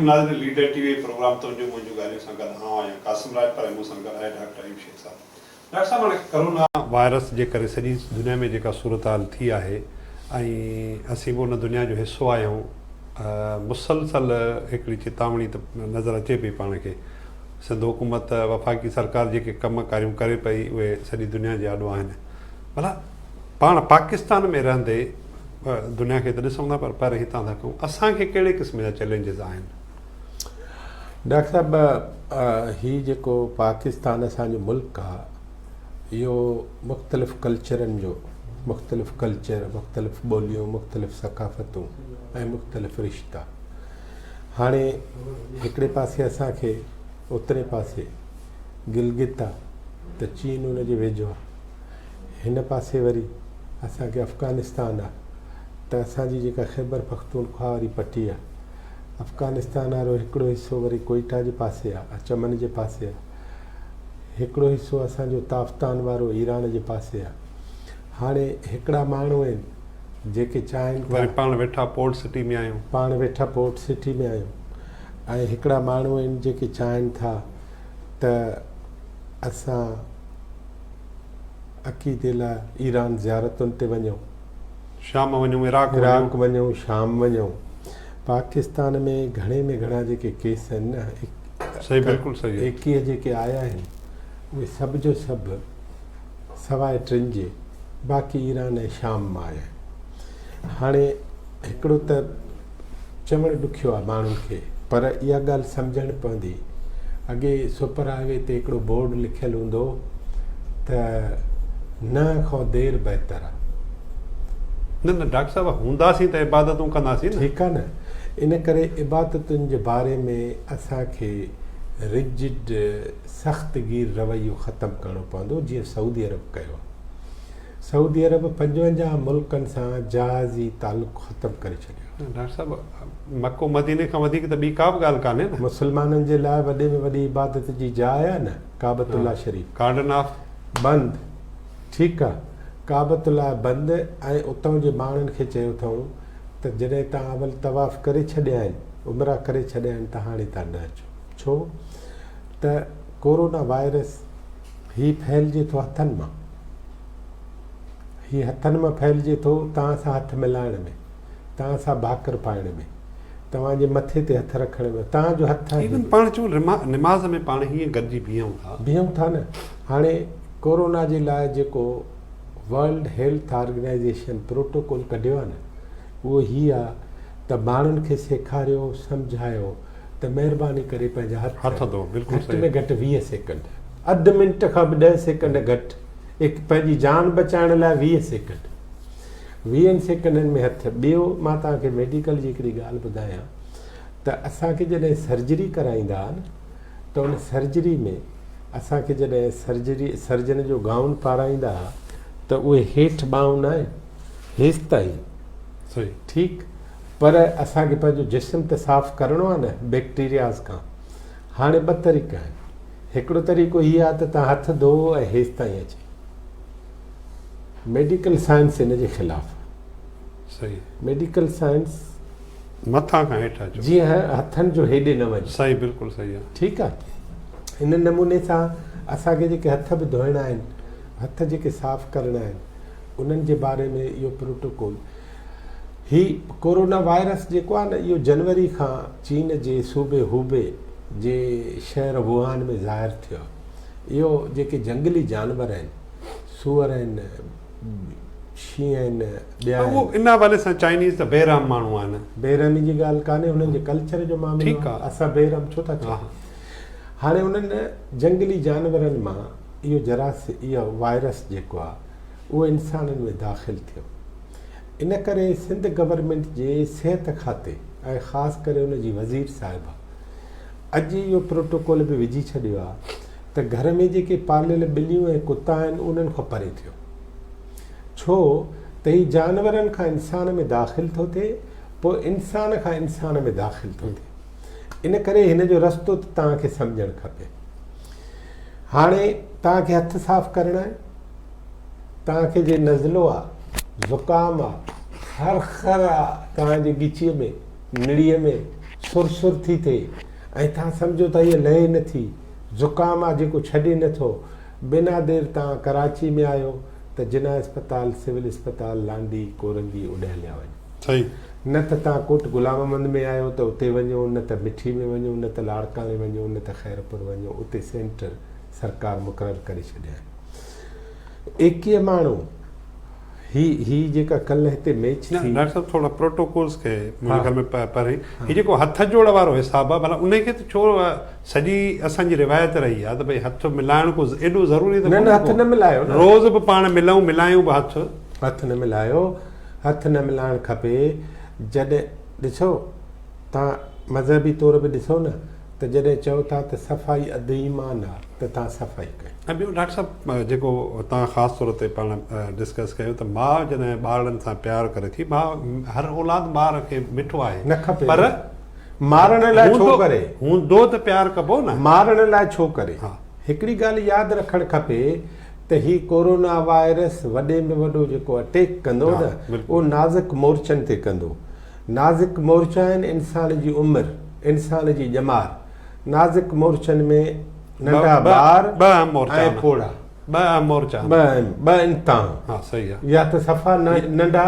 عليڪم ناظرين ليڊر ٽي V programme تنهنجون منهنجون ڳالهيون سان گڏ آئون آهيان قاسم راڄپر ۽ مون سان گڏ آهي ڊاڪٽر ايوب شيخ صاحب ڊاڪٽر صاحب هاڻي ڪرونا وائرس جي ڪري سڄي دنيا ۾ جيڪا صورتحال ٿي آهي ۽ اسين به ان دنيا جو حصو آهيون مسلسل هڪڙي چتاوڻي ته نظر اچي پئي پاڻ کي سنڌ حڪومت وفاقي سرڪار جيڪي ڪم ڪاريون ڪري پئي اهي سڄي دنيا جي آڏو آهن ڀلا پاڻ پاڪستان ۾ رهندي دنيا کي ته ڏسون ٿا پر پر هتان ٿا ڪيون اسان کي ڪهڙي قسم جا چئلينجز آهن؟ ڊاڪٽر صاحب هي جيڪو پاڪستان اسان جو ملڪ آ اهو مختلف ڪلچرن جو مختلف ڪلچر مختلف ٻوليون مختلف ثقافتون ۽ مختلف رشتا هاڻي هڪڙي پاسي اسان کي اترين پاسي گلگت آ ته چين ان جي ويجهو آ هن پاسي وري اسان کي افغانستان آ ته اسان جي جيڪا خيبر پختونخوا واري پٽي آ افغانستان وارو هڪڙو حصو وري ڪوئيٽا جي پاسي آ چمن جي پاسي آ هڪڙو حصو اسان جو تافتان وارو ايران جي پاسي آ هاڻي هڪڙا ماڻهو آهن جيڪي چاهين ٿا وري پاڻ ويٺا پورٽ سٽي ۾ آهيون. پاڻ ويٺا پورٽ سٽي ۾ آهيون ۽ هڪڙا ماڻهو آهن جيڪي چاهين ٿا ته اسان عقيدي لاء ايران زيارتن تي وڃون. شام وڃون، عراق وڃون. عراق وڃون، شام وڃون. پاڪستان ۾ گهڻي ۾ گهڻا جيڪي ڪيس آهن نه صحيح بلڪل صحيح 21 جيڪي آيا آهن اهي سڀ جو سڀ سواء ٽن جي باقي ايران ۽ شام مان آيا آهن. هاڻي هڪڙو ته چوڻ ڏکيو آهي ماڻهن کي پر اها ڳالهه سمجهڻ پوندي اڳي سپر هاء وي تي هڪڙو بورڊ لکيل هوندو هو ته نه کان دير بهتر آهي. نه نه ڊاڪٽر صاحب هونداسين ته عبادتون ڪنداسين نه. ٺيڪ آهي نه ان ڪري عبادتن جي باري ۾ اسان کي رجڊ سخت گير رويو ختم ڪرڻو پوندو جيئن سعودي عرب ڪيو آهي. سعودي عرب 55 ملڪن سان جهازي تعلق ختم ڪري ڇڏيو. نه ڊاڪٽر صاحب مڪو مديني کان وڌيڪ ته ٻي ڪا به ڳالهه ڪانهي نه. مسلمانن جي لاء وڏي ۾ وڏي عبادت جي جاء آهي نه ڪعبة الله شريف. ڪارڊن آف. بند ٺيڪ آ ڪعبة الله بند ۽ اتان جي ماڻهن کي چيو اٿئون ته جڏهن تان اول طواف ڪري ڇڏيا آهن عمرا ڪري ڇڏيا آهن ته هاڻي تان نه اچو ڇو ته ڪورونا وائرس هي ڦهلجي ٿو هٿن مان. هي هٿن مان ڦهلجي ٿو توهان سان هٿ ملائڻ ۾، توهان سان ڀاڪر پائڻ ۾، توهان جي مٿي تي هٿ رکڻ ۾، توهان جو هٿ ايون پاڻ چون نماز ۾ پاڻ هيئن گڏجي بيهون ٿا. بيهون ٿا نه. هاڻي ڪورونا جي لاء جيڪو ورلڊ هيلٿ آرگنائيزيشن پروٽوڪول ڪڍيو آهي نه اهو هي آهي ته ماڻهن کي سيکاريو سمجهايو ته مهرباني ڪري پنهنجا هٿ هٿ ڌو بلڪل گهٽ ۾ گهٽ 20 سيڪنڊ اڌ منٽ کان به 10 سيڪنڊ گهٽ هڪ پنهنجي جان بچائڻ لاء 20 سيڪنڊ ويهن سيڪنڊن ۾ هٿ ٻيو مان توهان کي ميڊيڪل جي هڪڙي ڳالهه ٻڌايان ته اسان کي جڏهن سرجري ڪرائيندا آهن ته ان سرجري ۾ اسان کي جڏهن سرجري سرجن جو گائون پارائيندا ها ته اهي هيٺ ٻانهون نه آهن هيستائين صحيح ٺيڪ پر اسان کي پنهنجو جسم ته صاف ڪرڻو آهي نه بيڪٽيرياز کان. هاڻي ٻه طريقا آهن. هڪڙو طريقو هي آهي ته توهان هٿ ڌوئو ۽ هيستائين اچي. ميڊيڪل سائنس ان جي خلاف آهي. صحيح. ميڊيڪل سائنس مٿان کان هيٺ اچو. جيئن هٿن جو هيڏي نه وڃي. صحيح بلڪل صحيح آهي. ٺيڪ آهي. ان نموني سان اسان کي جيڪي هٿ به ڌوئڻا آهن، هٿ جيڪي صاف ڪرڻا آهن، انهن جي باري ۾ اهو پروٽوڪول هي ڪورونا وائرس جيڪو آهي نه اهو جنوري کان چين جي صوبي هوبي جي شهر ووهان ۾ ظاهر ٿيو آهي. اهو جيڪي جنگلي جانور آهن سوئر آهن شينهن آهن ٻيا اهو آهن. ان حوالي سان چائنيز ته بي رحم ماڻهو آهن. بي رحمي جي ڳالهه ڪانهي انهن جي ڪلچر جو معاملو ٺيڪ آهي آهي. اسان بي رحم ڇو ٿا چئون. هاڻي انهن جنگلي جانورن مان اهو جراث اهو وائرس جيڪو آهي اهو انسانن ۾ داخل ٿيو. ان ڪري سنڌ گورنمينٽ جي صحت کاتي ۽ خاص ڪري ان جي وزير صاحبه اڄ اهو پروٽوڪول به وجهي ڇڏيو آهي ته گهر ۾ جيڪي پاليل ٻليون ۽ ڪتا آهن انهن کان پري ٿيو ڇو ته هي جانورن کان انسان ۾ داخل ٿو ٿئي پوء انسان کان انسان ۾ داخل ٿو ٿئي ان ڪري هن جو رستو ته توهان کي سمجهڻ کپي هاڻي توهان کي هٿ صاف ڪرڻا آهن توهان کي جي نزلو آ، زڪام آ، خر خر آ توهان جي ڳچيء ۾، نڙيء ۾، سر سر ٿي ٿئي ۽ توهان سمجهو ٿا هيء لهي نه ٿي، زڪام آ جيڪو ڇڏي نه ٿو، بنا دير توهان ڪراچي ۾ آهيو ته جناح اسپتال، سول اسپتال، لانڍي، ڪورنگي اوڏي هليا وڃو. صحيح. نه ته توهان ڪوٽ غلام محمد ۾ آهيو ته اتي وڃو، نه ته مٺي ۾ وڃو، نه ته لاڙڪاڻي وڃو، نه ته خيرپور وڃو، اتي سينٽر سرڪار مقرر ڪري ڇڏيا آهن. 21 ماڻهو هي هي جيڪا ڪلهه هتي ميچ نه ٿي. ڊاڪٽر صاحب ٿورا پروٽوڪولز کي منهنجي ها. خيال ۾ پرين هي جيڪو هٿ جوڙ وارو حساب آهي ڀلا انهي کي ته ڇو سڄي اسان جي روايت رهي آهي ته ڀئي هٿ ملائڻ ڪو ايڏو ضروري ته نه نه ڪونهي هٿ ڪو نه ملايو نه. روز به پاڻ ملون ملايون به هٿ. هٿ نه ملايو هٿ نه ملائڻ کپي جڏهن ڏسو تان مذهبي طور به ڏسو نه ته جڏهن چئو ٿا ته صفائي اڌ ايمان آ ته تان صفائي ڪيو. ۽ ٻيو ڊاڪٽر صاحب جيڪو تان خاص طور تي پاڻ ڊسڪس ڪيو ته ماء جڏهن ٻارڙن سان پيار ڪري ٿي ماء هر اولاد ٻار کي مٺو آهي نه کپي پر مارڻ لاء ڇو ڪري؟ هوندو ته پيار ڪبو نه. مارڻ لاء ڇو ڪري؟ هڪڙي ڳالهه ياد رکڻ کپي ته هي ڪورونا وائرس وڏي ۾ وڏو جيڪو اٽيڪ ڪندو نه اهو نازڪ مورچن تي ڪندو. نازڪ مورچا آهن انسان جي عمر، انسان جي ڄمار. نازڪ مورچن ۾ ننڍا ٻار ۽ پوڙها. ٻه اهم مورچا آهن. ٻه اهم، ٻه انتهائون. ها صحيح آهي. يا ته صفا ننڍا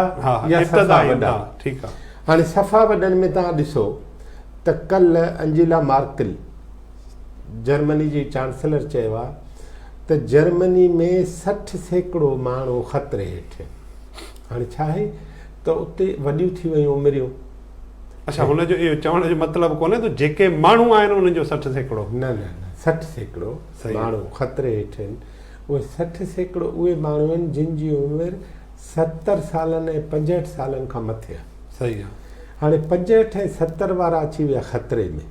يا صفا وڏا. ٺيڪ آهي. هاڻي صفا وڏن ۾ توهان ڏسو ته ڪلهه انجيلا مارڪل جرمني جي چانسلر چيو آهي ته جرمني ۾ 60% ماڻهو خطري هيٺ آهن. هاڻي ڇا آهي ته اتي وڏيون ٿي ويون عمريون. اڇا هن جو اهو چوڻ جو مطلب ڪونهي ته جيڪي ماڻهو آهن انهن جو 60%. نه نه نه 60% ماڻهو خطري هيٺ آهن. اهي 60% اهي ماڻهو آهن جن جي عمر 70 سالن ۽ 65 سالن کان مٿي آهي. صحيح آهي. هاڻي 65 ۽ 70 وارا اچي ويا خطري ۾.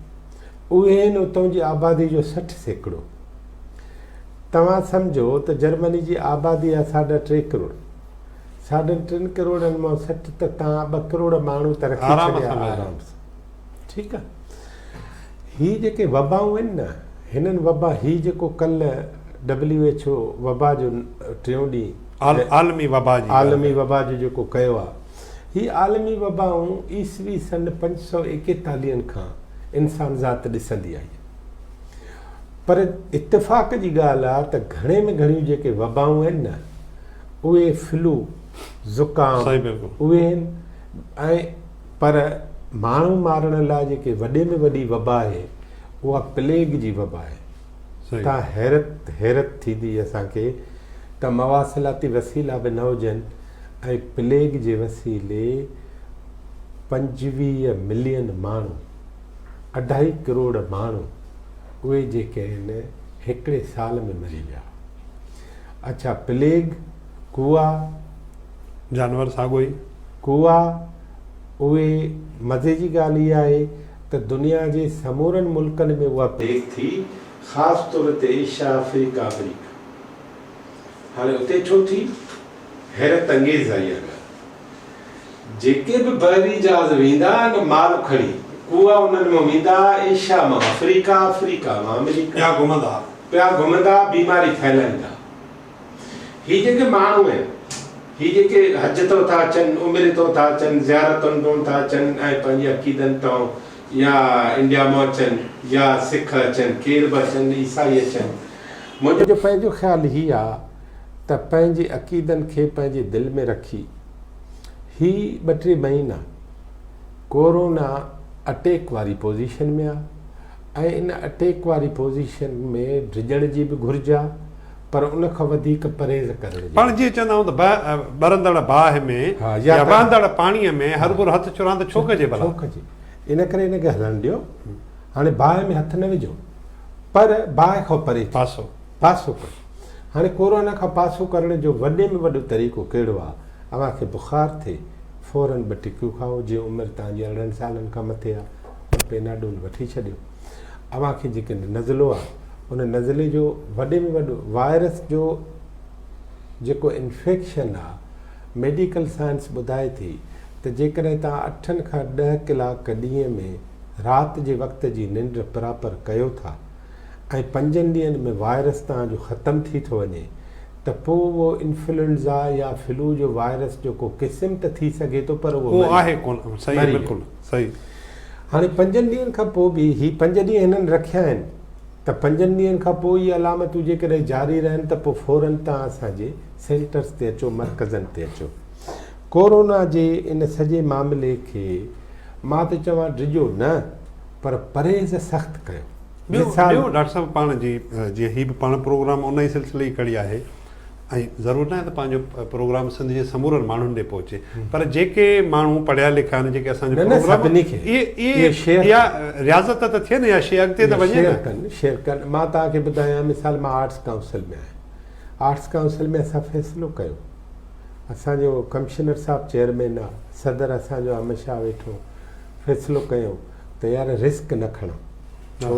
اهي آهن اتان جي آبادي جو 60%. توهان سمجهو ته جرمني جي آبادي آهي ساڍا ٽي ڪروڙ. ساڍن ٽن ڪروڙن مان 60 ته تان 2 ڪروڙ ماڻهو ته رکي ڇڏيا آرام سان. ٺيڪ آ. هي جيڪي وبائون آهن نه هنن وبا هي جيڪو ڪلهه ڊبليو ايڇ او وبا جو ٽيون ڏينهن عالمي وبا جي عالمي وبا جو جيڪو ڪيو آ هي عالمي وبائون عيسوي سن 541 کان انسان ذات ڏسندي آئي آ. پر اتفاق جي ڳالهه آ ته گهڻي ۾ گهڻيون جيڪي وبائون آهن نه اهي فلو، زڪام اهي آهن ۽ پر ماڻهو مارڻ لاء جيڪي وڏي ۾ وڏي وبا آهي اها پليگ جي وبا آهي. تان حيرت حيرت ٿيندي اسان کي ته مواصلاتي وسيلا به نه هجن ۽ پليگ جي وسيلي 25 ملين ماڻهو، اڍائي ڪروڙ ماڻهو اهي جيڪي آهن هڪڙي سال ۾ مري ويا. اڇا پليگ، ڪوئا. جانور ساڳيو ئي. ڪوئا، اهي مزي جي ڳالهه اها آهي ته دنيا جي سمورن ملڪن ۾ اها پليگ ٿي، خاص طور تي ايشيا، آفريڪا، آمريڪا. هاڻي اتي ڇو ٿي؟ حيرت انگيز آهي اها ڳالهه. جيڪي به بحري جهاز ويندا آهن مال کڻي، ڪوئا انهن مان ويندا ايشيا مان آفريڪا، آفريڪا مان آمريڪا. پيا گهمندا. پيا گهمندا بيماري ڦهلائيندا. هي جيڪي ماڻهو آهن، هي جيڪي حج تون ٿا اچن، عمري تون ٿا اچن، زيارتن تون ٿا اچن ۽ پنهنجي عقيدن تون يا انڊيا مان اچن يا سک اچن، ڪير به اچن، عيسائي اچن. منهنجو پنهنجو خيال هي آ ته پنهنجي عقيدن کي پنهنجي دل ۾ رکي هي ٻه ٽي مهينا ڪورونا اٽيڪ واري پوزيشن ۾ آ ۽ ان اٽيڪ واري پوزيشن ۾ ڊڄڻ جي به گهرج آ پر ان کان وڌيڪ پرهيز ڪرڻ جي پاڻ جيئن چوندا آهيون ته ٻرندڙ باهه ۾ يا وهندڙ پاڻيء ۾ هرگهر هٿ چوران ته ڇو ڪجي ڀلا؟ ڇو ڪجي؟ ان ڪري ان کي هلڻ ڏيو. هاڻي باهه ۾ هٿ نه وجهو پر باهه کان پري ٿيو. پاسو. پاسو ڪيو. هاڻي ڪورونا کان پاسو ڪرڻ جو وڏي ۾ وڏو طريقو ڪهڙو آ؟ اوهان کي بخار ٿئي فورن ٻه ٽڪيون کائو، جي عمر توهان جي 18 سالن کان مٿي آ ٻه پيناڊول وٺي ڇڏيو. اوهان کي جيڪڏهن نزلو آ ان نزلي جو وڏي ۾ وڏو وائرس جو جيڪو انفيڪشن آ ميڊيڪل سائنس ٻڌائي ٿي ته جيڪڏهن توهان اٺن کان ڏهه ڪلاڪ ڏينهن ۾ رات جي وقت جي ننڊ پراپر ڪيو ٿا ۽ پنجن ڏينهن ۾ وائرس توهان جو ختم ٿي ٿو وڃي ته پوء اهو انفلوئنزا يا فلو جو وائرس جو ڪو قسم ته ٿي سگهي ٿو پر اهو اهو آهي ڪونه. صحيح مري بلڪل ويو. صحيح. هاڻي پنجن ڏينهن کان پوء به هي پنج ڏينهن هنن رکيا آهن ته پنجن ڏينهن کان پوء اهي علامتون جيڪڏهن جاري رهن ته پوء فورن توهان اسان جي سينٽرز تي اچو مرڪزن تي اچو. ڪورونا جي ان سڄي معاملي کي مان ته چوان ڊڄو نه پر پرهيز سخت ڪيو. ٻيو ٻيو ڊاڪٽر صاحب پاڻ جي جيئن هي به پاڻ پروگرام ان ئي سلسلي جي ڪڙي آهي ۽ ضرور ناهي ته پنهنجو پروگرام سنڌ جي سمورن ماڻهن ڏي پهچي پر جيڪي ماڻهو پڙهيا لکيا آهن جيڪي اسان جو پروگرام سڀني کي اهي اها رياضت ته ٿئي نه اها شيء اڳتي ته وڃي نه ڪن شيئر ڪن مان توهان کي ٻڌايان مثال مان آرٽس ڪائونسل ۾ آهيان آرٽس ڪائونسل ۾ اسان فيصلو ڪيو اسان جو ڪمشنر صاحب چيئرمين آ صدر اسان جو احمد شاهه ويٺو فيصلو ڪيو ته يار رسڪ نه کڻو ڇو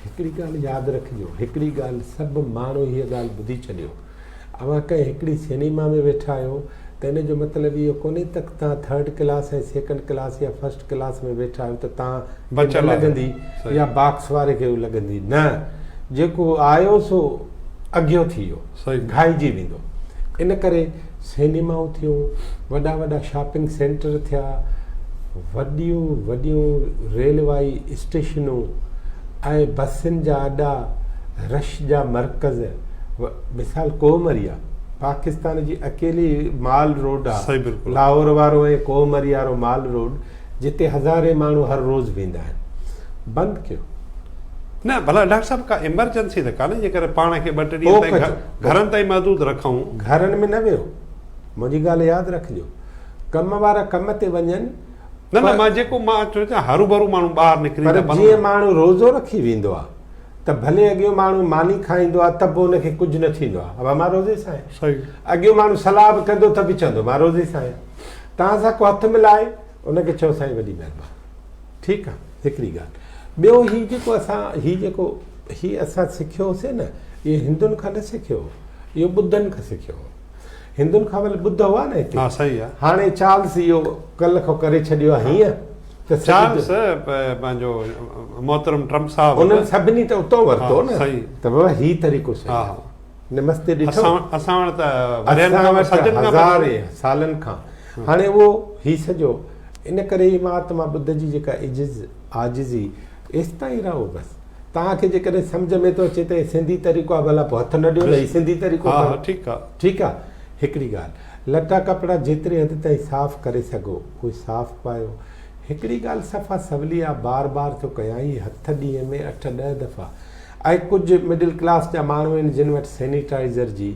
هڪڙي ڳالهه ياد رکجو هڪڙي ڳالهه سڀ ماڻهو هيء ڳالهه ٻڌي ڇڏيو اوهان ڪنهن هڪڙي سئنيما ۾ ويٺا آهيو ته ان جو مطلب اهو ڪونهي ته توهان ٿرڊ ڪلاس ۽ سيڪنڊ ڪلاس يا فرسٽ ڪلاس ۾ ويٺا آهيو ته توهان کي نه لڳندي يا باڪس واري کي لڳندي نه جيڪو آيو سو اگهيو ٿي ويو گهائجي ويندو ان ڪري سئنيمائون ٿيون وڏا وڏا شاپنگ سينٽر ٿيا وڏيون وڏيون ريلوائي اسٽيشنون ۽ بسن جا اڏا رش جا مرڪز مثال ڪوهه مري آ پاڪستان جي اڪيلي مال روڊ آ لاهور وارو ۽ ڪوهه مري وارو مال روڊ جتي هزارين ماڻهو هر روز ويندا آهن بند ڪيو. نه ڀلا ڊاڪٽر صاحب ڪا ايمرجنسي ته ڪانهي جيڪڏهن پاڻ کي ٻه ٽي ڏينهن تائين گهرن تائين محدود رکون. گهرن ۾ نه ويهو منهنجي ڳالهه ياد رکجو ڪم وارا ڪم تي وڃن. نه نه مان جيڪو مان چوان هروڀرو ماڻهو ٻاهر نڪري پر جيئن ماڻهو روزو رکي ويندو آ ته ڀلي اڳيون ماڻهو ماني کائيندو آ ته به ان کي ڪجهه نه ٿيندو آ ابا مان روزي سان آهيان اڳيون ماڻهو صلاح به ڪندو ته به چوندو مان روزي سان آهيان توهان سان ڪو هٿ ملائي ان کي چئو سائين وڏي مهرباني ٺيڪ آ هڪڙي ڳالهه ٻيو هي جيڪو اسان هي جيڪو هي اسان سکيو هوسي نه اهو هندن کان نه سکيو هو اهو ٻڌن کان سکيو هو هندن کان ول ٻڌ هئا نه هتي ها صحيح آ هاڻي چارلس اهو ڪل کان ڪري ڇڏيو آ هيئن ته چارلس پنهنجو محترم ٽرمپ صاحب انهن سڀني ته اتو ورتو نه صحيح ته بابا هي طريقو صحيح آ نمستي ڏٺو اسان وٽ ته ورهين کان صدين کان هزارين سالن کان هاڻي اهو هي سڄو ان ڪري ئي مهاتما ٻڌ جي جيڪا عجز عاجزي ايستائين رهو بس توهان کي جيڪڏهن سمجهه ۾ ٿو اچي ته هي سنڌي طريقو آهي ڀلا پوء هٿ نه ڏيو نه هي سنڌي طريقو ها ها ٺيڪ آهي. ٺيڪ آهي هڪڙي ڳالهه لٽا ڪپڙا جيتري حد تائين صاف ڪري سگهو اهي صاف پايو هڪڙي ڳالهه صفا سولي آهي بار بار ٿو ڪيان هي هٿ ڏينهن ۾ اٺ ڏهه دفعا ۽ ڪجهه مڊل ڪلاس جا ماڻهو آهن جن وٽ سينيٽائيزر جي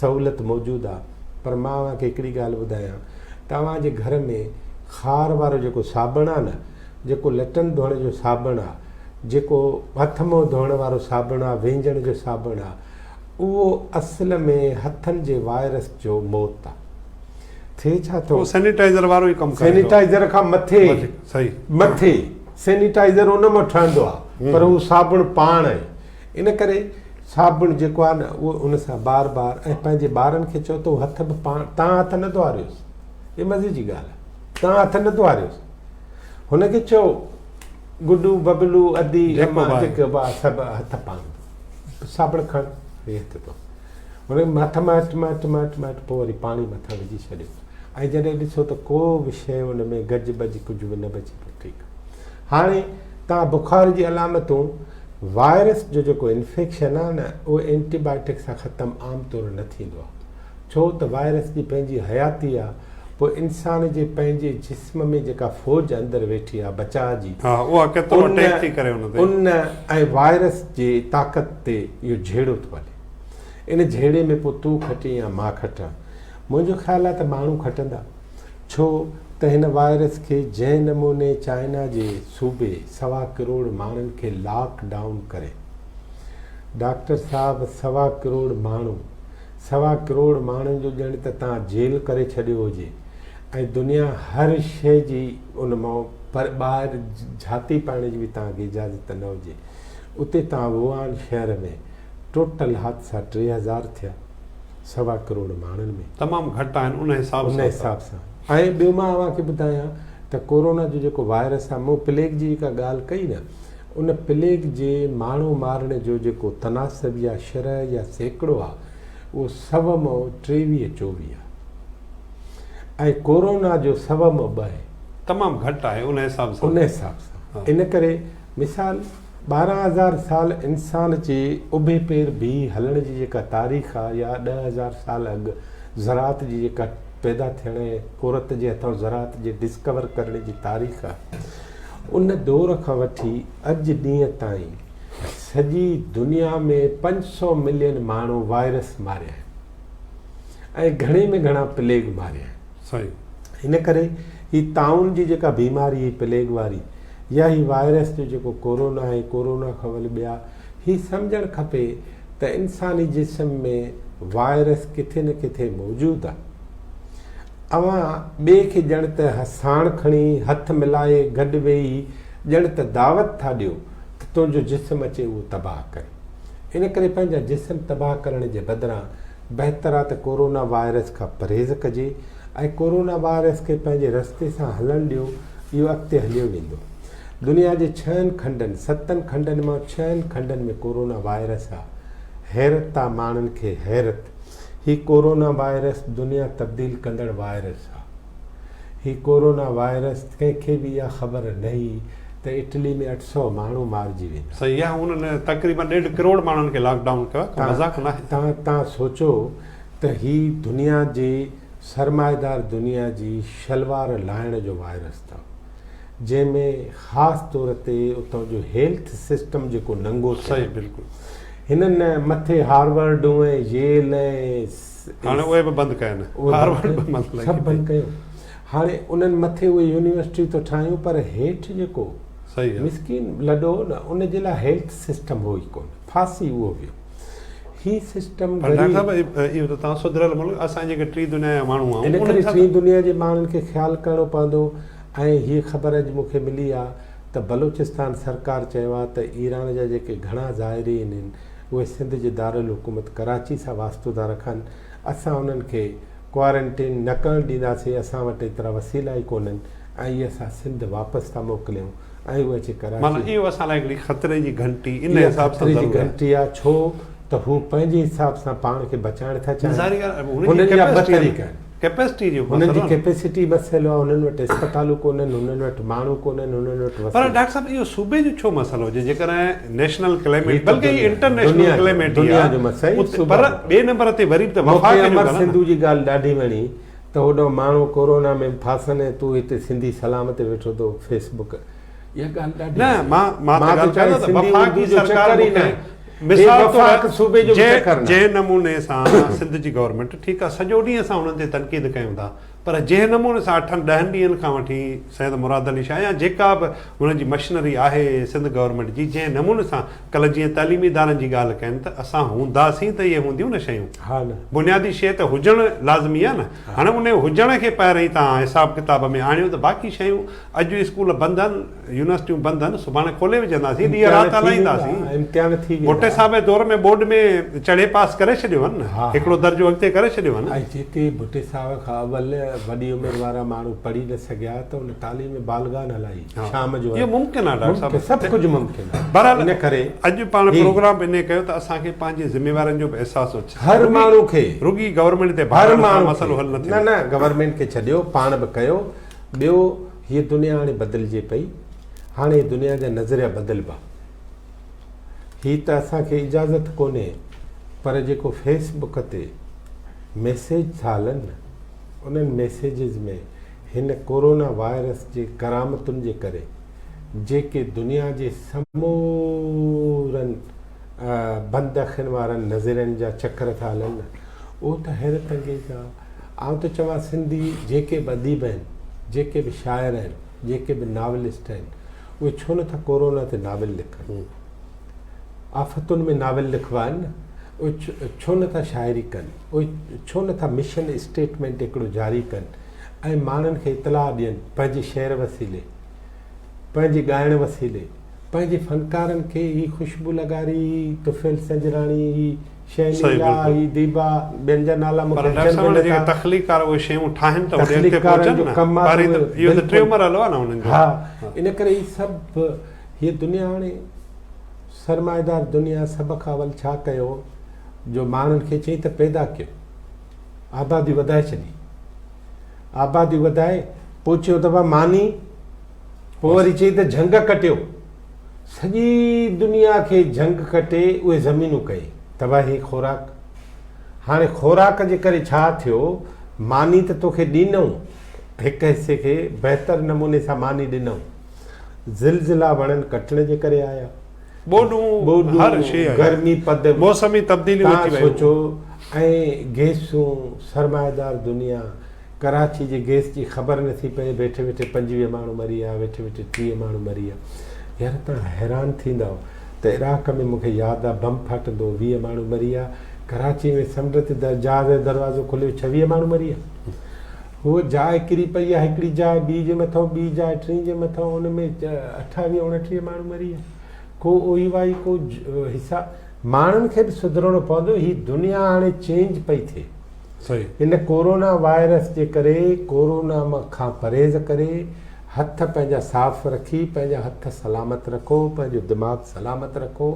سهولت موجود آهي پر مان اوهان کي هڪڙي ڳالهه ٻڌايان ته اوهان جي گهر ۾ خار وارو جيڪو صابڻ آهي نه جيڪو لٽن ڌوئڻ جو صابڻ آ، جيڪو هٿ منهن ڌوئڻ وارو صابڻ آ، وهنجڻ جو صابڻ آ، اهو اصل ۾ هٿن جي وائرس جو موت آ. ٿئي ڇا ٿو؟ اهو سينيٽائيزر وارو ئي ڪم ڪري ٿو. سينيٽائيزر کان مٿي، مٿي، سينيٽائيزر ان مان ٺهندو آ، پر هو صابڻ پاڻ آهي. ان ڪري صابڻ جيڪو آ نه، اهو ان سان بار بار ۽ پنهنجي ٻارن کي چئو ته هو هٿ به پاڻ، تان هٿ نه ڌوئاريوس. هي مزي جي ڳالهه آ. تان هٿ نه ڌوئاريوس. هن کي چئو، گڊو، ببلو، ادي، امان، جيڪو به آهي سڀ هٿ پاڻ صابڻ کڻ هي هٿ ڌو. هن کي هٿ مهٽ مهٽ مهٽ مهٽ پوء وري پاڻي مٿان وجهي ڇڏيو ۽ جڏهن ڏسو ته ڪو به شيء ان ۾ گج بج ڪجهه به نه بچي پوء ٺيڪ. هاڻي توهان بخار جي علامتون وائرس جو جيڪو انفيڪشن آهي نه اهو اينٽي بائيوٽڪ سان ختم عام طور نه ٿيندو آهي ڇو ته وائرس جي پنهنجي حياتي آهي پوء انسان جي پنهنجي جسم ۾ جيڪا فوج اندر ويٺي آ بچاء جي، ها اها ڪيترو اٽيڪ ٿي ڪري ان تي. ان ۽ وائرس جي طاقت تي اهو جهيڙو ٿو هلي. ان جهيڙي ۾ پوء تون کٽين يا مان کٽان. منهنجو خيال آ ته ماڻهو کٽندا. ڇو ته هن وائرس کي جنهن نموني چائنا جي صوبي سوا ڪروڙ ماڻهن کي لاڪ ڊائون ڪري ڊاڪٽر صاحب سوا ڪروڙ ماڻهو سوا ڪروڙ ماڻهن جو ڄڻ ته تان جيل ڪري ڇڏيو هجي ۽ دنيا هر شيء جي ان مان پر ٻاهر جھاتي پائڻ جي به تان کي اجازت نه هجي اتي تان ووهان شهر ۾ ٽوٽل حادثا 3000 ٿيا سوا ڪروڙ ماڻهن ۾. تمام گهٽ آهن ان حساب سان. ان حساب سان ۽ ٻيو مان اوهان کي ٻڌايان ته ڪورونا جو جيڪو وائرس آهي مون پليگ جي جيڪا ڳالهه ڪئي نه ان پليگ جي ماڻهو مارڻ جو جيڪو تناسب يا شرح يا سيڪڙو آ اهو سو مئو 23 24 آ ۽ ڪورونا جو سو مئو ٻه آهي. تمام گهٽ آهي ان حساب سان. ان حساب سان. ان ڪري مثال 12 هزار سال انسان جي اڀي پير بيهي هلڻ جي جيڪا تاريخ آهي يا 10,000 سال اڳ زراعت جي جيڪا پيدا ٿيڻ ۽ عورت جي هٿان زراعت جي ڊسڪور ڪرڻ جي تاريخ آهي ان دور کان وٺي اڄ ڏينهن تائين سڄي دنيا ۾ 500 ملين ماڻهو وائرس ماريا آهن ۽ گهڻي ۾ گهڻا پليگ ماريا آهن. صحيح. ان ڪري هي طاعون جي جيڪا بيماري هي پليگ واري يا هي وائرس جو جيڪو ڪورونا ۽ ڪورونا کان ول ٻيا هي سمجهڻ کپي ته انساني جسم ۾ وائرس ڪٿي نه ڪٿي موجود آ. اوهان ٻئي کي ڄڻ ته ساڻ کڻي هٿ ملائي گڏ ويهي ڄڻ ته دعوت ٿا ڏيو ته تنهنجو جسم اچي اهو تباهه ڪري. ان ڪري پنهنجا جسم تباهه ڪرڻ جي بدران بهتر آ ته ڪورونا وائرس کان پرهيز ڪجي ۽ ڪورونا وائرس کي پنهنجي رستي سان هلڻ ڏيو اهو اڳتي هليو ويندو. دنيا جي ڇهن کنڊن، ستن کنڊن مان ڇهن کنڊن ۾ ڪورونا وائرس آ. حيرت آ ماڻهن کي حيرت. هي ڪورونا وائرس دنيا تبديل ڪندڙ وائرس آ. هي ڪورونا وائرس ڪنهن کي به اها خبر نه هئي ته اٽلي ۾ 800 ماڻهو مارجي ويندا. صحيح آ هنن تقريبن ڏيڍ ڪروڙ ماڻهن کي لاڪ ڊائون ڪيو آ ڪو مذاق ناهي. تان سوچو ته هي دنيا جي سرمائيدار دنيا جي شلوار لاهڻ جو وائرس اٿو جنهن ۾ خاص طور تي اتان جو هيلٿ سسٽم جيڪو ننگو ٿيل صحيح بلڪل. هنن مٿي هارورڊون ۽ ييل ۽ هاڻي اهي به بند ڪيا آهن. هارورڊ به بند لڳي سڀ بند ڪيو. هاڻي انهن مٿي اهي يونيورسٽيون ته ٺاهيون پر هيٺ جيڪو صحيح مسڪين لڏو هو نه ان جي لاء هيلٿ سسٽم هو ئي ڪونه. ڦاسي اهو ويو. هي سسٽم پر ڊاڪٽر صاحب اهو ته توهان سڌريل ملڪ اسان جيڪي ٽين دنيا جا ماڻهو آهيون ان ڪري ٽين دنيا جي ماڻهن کي خيال ڪرڻو پوندو ۽ هيء خبر اڄ مون کي ملي آ ته بلوچستان سرڪار چيو آ ته ايران جا جيڪي گهڻا زائرين آهن اهي سنڌ جي دارالحڪومت ڪراچي سان واسطو ٿا رکن اسان انهن کي ڪوارنٽين نه ڪرڻ ڏينداسين اسان وٽ ايترا وسيلا ئي ڪونهن ۽ اهي اسان سنڌ واپس ٿا موڪليون ۽ اهي اچي ڪراچي معنيٰ اهو اسان لاء هڪڙي خطري جي گهنٽي ان اها حساب سان خطري جي ضرور آهي. گهنٽي آ ڇو ته هو پنهنجي حساب سان پاڻ کي بچائڻ ٿا چاهين. ظاهري ڳالهه آهي هن هنن جي جا ٻه ڪيپيسٽي طريقا آهن. ڪيپيسٽي جو هنن مسئلو جي آهي نه. ڪيپيسٽي مسئلو آهي هنن وٽ اسپتالون ڪونهن هنن وٽ ماڻهو ڪونهن هنن وٽ پر وسيلا. ڊاڪٽر صاحب اهو صوبي جو ڇو مسئلو هجي جيڪڏهن نيشنل هي ڪليميٽ ته بلڪه هي دنيا انٽرنيشنل دنيا جو ڪليميٽ ئي دنيا آهي جو مسئلو اتي صوبا پر جو ٻئي نمبر تي وري به ته مون وفاق کي جو امر ڳالهه آهي نه. سنڌو جي ڳالهه ڏاڍي وڻي ته هوڏانهن ماڻهو ڪورونا ۾ به ڦاسن ۽ تون هتي سنڌي سلام تي ويٺو ٿو فيس بڪ اها ڳالهه ڏاڍي نه وڻي. مان مان ته مان ٿو ڳالهه ڪيان چاهي ٿو ته سنڌي وفاقي اردو جو سرڪار چڪر ئي مون کي نه هي مثال طور وفاق صوبي جو به جنهن چڪر نه جنهن نموني سان سنڌ جي گورنمينٽ ٺيڪ آهي سڄو ڏينهن اسان انهن تي تنقيد ڪيون ٿا پر جنهن نموني سان اٺن ڏهن ڏينهن کان وٺي سيد مراد علي شاهه يا جيڪا به هن جي مشنري آهي سنڌ گورنمينٽ جي جنهن نموني سان ڪلهه جيئن تعليمي ادارن جي ڳالهه ڪين ته اسان هونداسين ته اهي هونديون نه شيون ها نه. بنيادي شيء ته هجڻ لازمي آهي نه هاڻي انهي هجڻ کي پهرئين توهان حساب ڪتاب ۾ آڻيو ته باقي شيون اڄ اسڪول بند آهن يونيورسٽيون بند آهن سڀاڻي کولي وجهنداسين ڏينهن امتحان رات ٿي ويندا هلائينداسين امتحان ٿي ڀٽي ويندا. صاحب جي دور ۾ ٻوڏ ۾ چڙهي پاس ڪري ڇڏيو هن نه ها هڪڙو ها. درجو اڳتي ڪري ڇڏيو هن. ۽ جيڪي ڀٽي صاحب کان اول وڏي عمر وارا ماڻهو پڙهي نه سگهيا ته ان تعليم بالغان هلائي ها شام جو اهو ممڪن آهي ڊاڪٽر صاحب ممڪن سڀ ڪجهه ممڪن آهي بهرحال ان ڪري اڄ پاڻ هي پروگرام به انهي ڪيو ته اسان کي پنهنجي ذميوارين جو به احساس هجي هر رڳي ماڻهو کي رڳي گورنمينٽ تي هر ڀاڙڻ سان ماڻهو کي مسئلو حل نه نه ٿيندو. نه گورنمينٽ کي ڇڏيو پاڻ به ڪيو ٻيو هيء دنيا هاڻي بدلجي پئي، هاڻي دنيا جا نظريا بدلبا. هي ته اسان کي اجازت ڪونهي پر جيڪو فيس بڪ تي ميسيج ٿا هلن نه انهن ميسيجز ۾ هن ڪورونا وائرس جي ڪرامتن جي ڪري جيڪي دنيا جي سمورن بند اکين وارن نظرين جا چڪر ٿا هلن نه اهو ته حيرت انگيز آ. آئون ٿو چوان سنڌي جيڪي به اديب آهن، جيڪي به شاعر آهن، جيڪي به ناولسٽ آهن، اهي ڇو نه ٿا ڪورونا تي ناول لکن؟ آفتن ۾ ناول لکبا آهن نه، اهي ڇو نه ٿا شاعري ڪن؟ اهي ڇو نه ٿا مشن اسٽيٽمينٽ هڪڙو جاري ڪن ۽ ماڻهن کي اطلاع ڏين پنهنجي شعر وسيلي، پنهنجي ڳائڻ وسيلي، پنهنجي فنڪارن کي هي خوشبو لغاري، هي طفيل سنجراڻي، هي صحيح شهنيلا، بلڪل. هي ديبا، ٻين جا نالا مون پر کي ڊاڪٽر اچن صاحب به هاڻي جيڪي نٿا. تخليقڪار اهي شيون ٺاهن ته هوڏي اڳتي تخليقڪارن پهچن جو نه ڪم آ ته پهرين ته اهي اهو ته ٽيون بلڪل مرحلو آ نه انهن جو. ها ان ڪري هي سڀ هيء دنيا هاڻي سرمائيدار دنيا سڀ کان اول ڇا ڪيو جو ماڻهن کي چئي ته پيدا ڪيو آبادي وڌائي ڇڏي آبادي وڌائي پوء چيو ته ڀا ماني، پوء وري چئي ته جهنگ ڪٽيو. سڄي دنيا کي جهنگ ڪٽي اهي زمينون ڪئي تباهي خوراڪ. هاڻي خوراڪ جي ڪري ڇا ٿيو، ماني ته توکي ڏنئون، هڪ حصي کي بهتر نموني سان ماني ڏنئون. زلزلا وڻن ڪٽڻ جي ڪري آيا. ٻوڏون، هر شيء آئي. گرمي پد، موسمي تبديليون اچي ويون. توهان سوچو ۽ گئسون، سرمائيدار دنيا، ڪراچي جي گئس جي خبر نه ٿي پئي، ويٺي ويٺي 25 ماڻهو مري ويا، ويٺي ويٺي 30 ماڻهو مري ويا. يار توهان حيران ٿيندؤ ته عراق ۾ مون کي ياد آ بم ڦاٽندو هو، 20 ماڻهو مري ويا، ڪراچي ۾ سمنڊ تي جهاز جو دروازو کليو، 26 ماڻهو مري ويا. هوء جاء ڪري پئي آ، هڪڙي جاء ٻي جي مٿئون، ٻي جاء ٽين جي مٿئون، ان ۾ 28 29 ماڻهو مري ويا. ڪو اوهي واهي ڪو حساب. ماڻهن کي به سڌرڻو پوندو، هي دنيا هاڻي چينج پئي ٿئي. هن ڪورونا وائرس جي ڪري ڪورونا کان پرهيز ڪري هٿ پنهنجا صاف رکي پنهنجا هٿ سلامت رکو پنهنجو دماغ سلامت رکو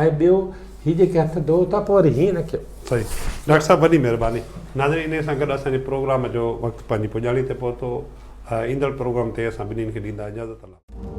۽ ٻيو هي جيڪي هٿ ڌوئو ٿا پوء وري هيئن نه ڪيو. صحيح ڊاڪٽر صاحب وڏي مهرباني. ناظرين انهي سان گڏ اسان جي پروگرام جو وقت پنهنجي پڄاڻي تي پهتو ايندڙ پروگرام تي اسان ٻنهين کي ڏيندا اجازت الله.